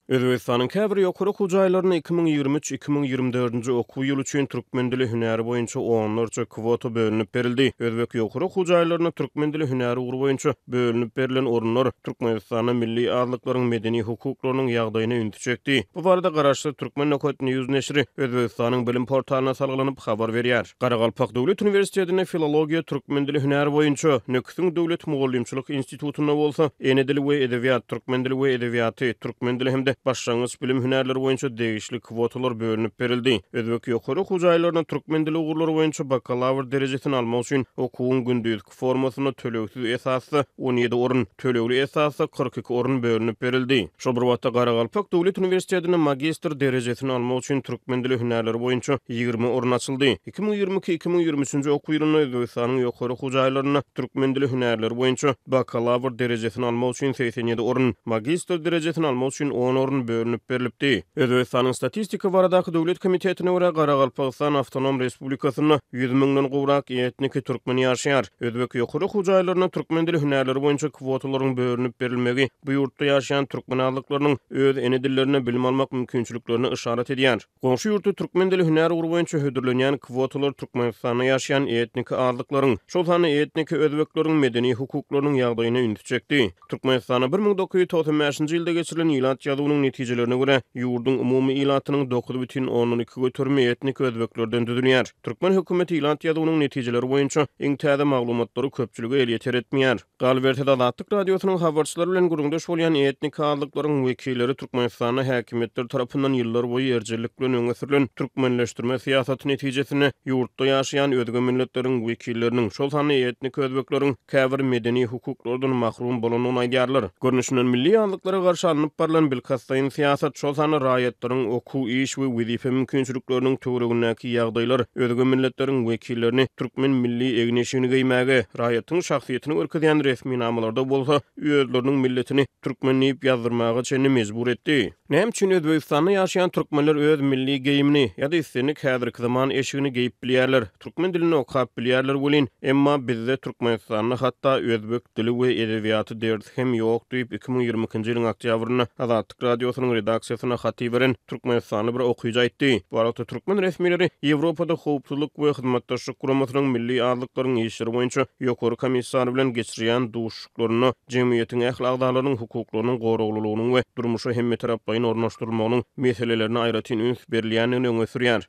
Özbegistanyň käbir ýokary okuw jaýlarynda 2023, 2024-nji okuw ýyly üçin türkmen dili hünäri boýunça onlarça kwota bölünip berildi. Özbek ýokary okuw jaýlarynda türkmen dili hünäri ugry boýunça bölünip berlen orunlar Türkmenistanda milli azlyklaryň medeni hukuklarynyň ýagdaýyna ünsi çekdi. Bu barada garaşsyz Turkmen nokat news neşiri Özbegistanyň bilim portalyna salgylanyp habar berýär. Garagalpak döwlet uniwersitetinde filologiýa, türkmen dili hünäri boýunça, Nöküsiň döwlet mugallymçylyk institutynda bolsa ene dili we edebiýat, türkmen dili we edebiýaty, türkmen dili hem-de başlangyç bilim hünärleri boýunça degişli kwotalar bölünip berildi. Özbek ýokary okuw jaýlarynda türkmen dili ugurlary boýunça bakalawr derejesini almak üçin okuwyň gündizki formasynda tölegsiz esasda 17 orun, tölegli esasda 42 orun bölünip berildi. Şol bir wagtda Garagalpak döwlet uniwersitetinde magistr derejesini almak üçin türkmen dili hünärleri boýunça 20 orun açyldy. 2022, 2023-nji okuw ýylynda Özbegistanyň ýokary okuw jaýlarynda türkmen dili hünärleri boýunça bakalawr derejesini almak üçin 87 orun, magistr derejesini almak üçin on orun bölünip berlipdi. Özbegistanyň Statistika baradaky döwlet komitetine görä, Garagalpagystan awtonom respublikasynda 100 müňden gowrak etniki türkmen ýaşaýar. Özbek ýokary okuw jaýlarynda türkmen dili hünärleri boýunça kwotalaryň bölünip berilmegi bu ýurtda ýaşaýan türkmen azlyklarynyň öz ene dillerinde bilim almak mümkinçiliklerine yşarat edýär. Goňşy ýurtda türkmen dili hünär ugry boýunça hödürlenýän kwotalar Türkmenistanda ýaşaýan etniki azlyklaryň, şol sanda etniki özbekleriň medeni hukuklarynyň ýagdaýyna ünsi çekdi. Türkmenistanda 1995-nji ýylda geçirilen ilat ýazuwynyň netijelerine görä, ýurduň umumy ilatynyň 9,2 göterimi etniki özbeklerden düzülýär. Türkmen hökümeti ilat ýazuwynyň netijeleri boýunça iň täze maglumatlary köpçülige elýeter etmeýär. Galyberse-de, Azatlyk Radiosynyň habarçylary bilen gürrüňdeş bolýan etniki azlyklaryň wekilleri Türkmenistanda häkimiýetler tarapyndan ýyllarboýy erjellik bilen öňe sürlen türkmenleşdirme syýasaty netijesinde ýurtda ýaşaýan özge milletleriň wekilleriniň, şol sanda etniki özbekleriň käbir medeni hukuklardan mahrum bolandygyny aýdýarlar. Görnüşinden, milli azlyklara garşy alnyp barlan bilkastlaýyn syýasat, şol sanda raýatlaryň okuw, iş we wezipe mümkinçilikleriniň töweregindäki ýagdaýlar özge milletleriň wekillerini türkmen milli egin-eşigini geýmäge, raýatyň şahsyýetini görkezýän resminamalarda bolsa özleriniň milletini türkmen diýip ýazdyrmaga çenli mejbur etdi. Näme üçin Özbegistanda ýaşaýan türkmenler öz milli geýimini ýa-da islendik häzirki zaman eşigini geýip bilýärler, türkmen dilinde okap bilýärler welin, emma bizde Türkmenistanda hatda özbek dili we edebiýaty dersi hem ýok diýip, 2022-nji ýylyň oktýabrynda Azatlyk Radiosynyň redaksiýasyna hat iberen türkmenistanly bir okyjy aýtdy. Bu aralykda, türkmen resmileri Ýewropada Howpsuzlyk we Hyzmatdaşlyk Guramasynyň milli azlyklaryň işleri boýunça Ýokary komissary bilen geçirýän duşuşyklarynda jemgyýetiň ähli agzalarynyň hukuklarynyň goraglylygynyň we durmuşa hemmetaraplaýyn ornaşdyrylmagynyň meselelerine aýratyn üns berilýändigini öňe sürýär.